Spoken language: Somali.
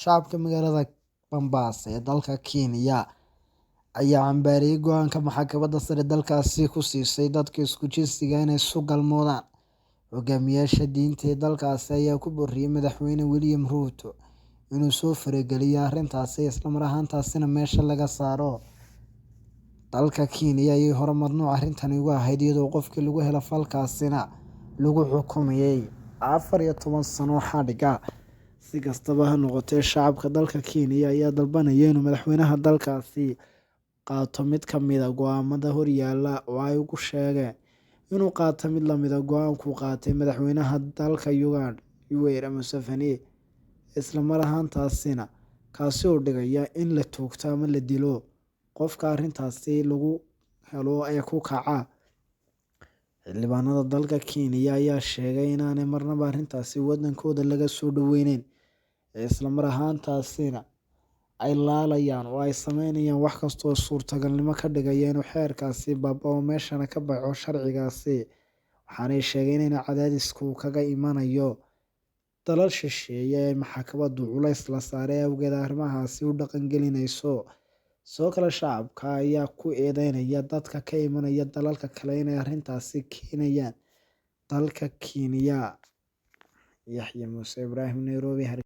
Shacabka magaalada Mombasa ee dalka Kenya ayaa cambaareeyay go'aanka maxkamadda sare dalkaasi ku siisay dadka isku jinsiga inay isu galmoodaan. Hogaamiyaasha diinta ee dalkaasi ayaa ku booriyay Madaxweyne William Ruto inuu soo farageliyo arrintaasi isla mar ahaantaasina meesha laga saaro. Dalka Kenya ayay hore mamnuuc arrintani uga ahayd, iyadoo qofkii lagu helo falkaasina lagu xukumayay 14 sano xadhig. Si kastaba ha noqotee, shacabka dalka Kenya ayaa dalbanaya inuu madaxweynaha dalkaasi qaato mid ka mid ah go'aamada horyaalla oo ay ugu sheegeen inuu qaato mid la mid ah go'aankii uu qaatay madaxweynaha dalka Uganda Yoweri Museveni, isla mar ahaantaasina kaasi oo dhigaya in la toogto ama la dilo qofka arrintaasi lagu helo ee ku kaca. Xildhibaanada dalka Kenya ayaa sheegay inaanay marnaba arrintaasi wadankooda laga soo dhaweyneyn, isla mar ahaantaasina ay laalayaan oo ay sameynayaan wax kasta oo suurtagalnimo ka dhigaya inuu xeerkaasi baaba'o, meeshana ka baxo sharcigaasi. Waxaanay sheegeen in cadaadisku kaga imanayo dalal shisheeye ee maxkamaddu culays la saaray awgeed arrimahaasi u dhaqangelinayso. Sidoo kale, shacabka ayaa ku eedeynaya dadka ka imanaya dalalka kale inay arrintaasi keenayaan dalka Kenya. Yaxye Muuse Ibraahim, Nairobi.